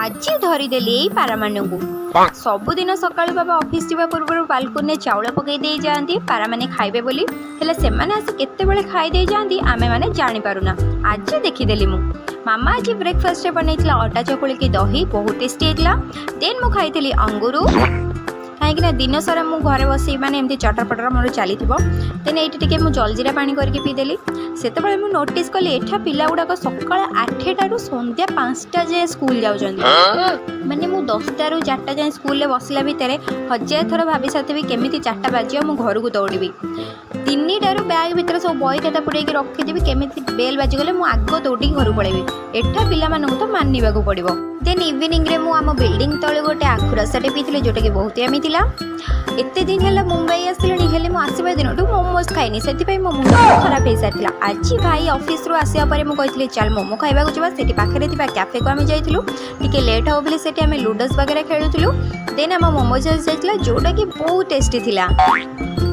ଆଜି ଧରିଦେଲି ଏଇ ପାରାମାନଙ୍କୁ। ସବୁଦିନ ସକାଳୁ ବାବା ଅଫିସ୍ ଯିବା ପୂର୍ବରୁ ବାଲକୁନିରେ ଚାଉଳ ପକାଇ ଦେଇ ଯାଆନ୍ତି ପାରାମାନେ ଖାଇବେ ବୋଲି। ହେଲେ ସେମାନେ ଆସି କେତେବେଳେ ଖାଇ ଦେଇ ଯାଆନ୍ତି, ଆମେମାନେ ଜାଣିପାରୁନା। ଆଜି ଦେଖିଦେଲି ମୁଁ। ମାମା ଆଜି ବ୍ରେକଫାଷ୍ଟରେ ବନେଇଥିଲା ଅଟା ଚକୁଳିକି ଦହି, ବହୁତ ଟେଷ୍ଟି ହେଇଥିଲା। ଦେନ୍ ମୁଁ ଖାଇଥିଲି ଅଙ୍ଗୁରୁ, କାହିଁକିନା ଦିନ ସାରା ମୁଁ ଘରେ ବସି ମାନେ ଏମିତି ଚଟର ପଟର ମୋର ଚାଲିଥିବ। ଦେନ୍ ଏଇଠି ଟିକେ ମୁଁ ଜଲଜିରା ପାଣି କରିକି ପିଇଦେଲି। ସେତେବେଳେ ମୁଁ ନୋଟିସ୍ କଲି, ଏଠା ପିଲା ଗୁଡ଼ାକ ସକାଳ 8ଟାରୁ ସନ୍ଧ୍ୟା 5ଟା ଯାଏଁ ସ୍କୁଲ ଯାଉଛନ୍ତି। ମାନେ ମୁଁ 10ଟାରୁ 4ଟା ଯାଏଁ ସ୍କୁଲରେ ବସିଲା ଭିତରେ ହଜାର ଥର ଭାବି ସାରିଥିବି, କେମିତି 4ଟା ବାଜିବ, ମୁଁ ଘରକୁ ଦୌଡ଼ିବି। 3ଟାରୁ ବ୍ୟାଗ୍ ଭିତରେ ସବୁ ବହି ଖାତା ପୁରେଇକି ରଖିଥିବି, କେମିତି ବେଲ୍ ବାଜିଗଲେ ମୁଁ ଆଗ ଦୌଡ଼ିକି ଘରକୁ ପଳେଇବି। ଏଠା ପିଲାମାନଙ୍କୁ ତ ମାନିବାକୁ ପଡ଼ିବ। ଦେନ୍ ଇଭିନିଂରେ ମୁଁ ଆମ ବିଲ୍ଡିଂ ତଳେ ଗୋଟେ ଆଖୁ ରସଟେ ପିଇଥିଲି, ଯେଉଁଟାକି ବହୁତ ୟମି ଥିଲା। ଏତେ ଦିନ ହେଲା ମୁମ୍ବାଇ ଆସିଲିଣି, ହେଲେ ମୁଁ ଆସିବା ଦିନଠୁ ମୋମୋସ୍ ଖାଇନି। ସେଥିପାଇଁ ମୋ ମୁଣ୍ଡ ପୁରା ଖରାପ ହେଇସାରିଥିଲା। ଆଜି ଭାଇ ଅଫିସରୁ ଆସିବା ପରେ ମୁଁ କହିଥିଲି, ଚାଲ ମୋମୋ ଖାଇବାକୁ ଯିବା। ସେଠି ପାଖରେ ଥିବା କ୍ୟାଫେକୁ ଆମେ ଯାଇଥିଲୁ। ଟିକେ ଲେଟ୍ ହେବ ବୋଲି ସେଠି ଆମେ ଲୁଡୋସ୍ ବଗେରା ଖେଳୁଥିଲୁ। ଦେନ୍ ଆମ ମୋମୋଜ୍ ଆସିଯାଇଥିଲା, ଯେଉଁଟାକି ବହୁତ ଟେଷ୍ଟି ଥିଲା।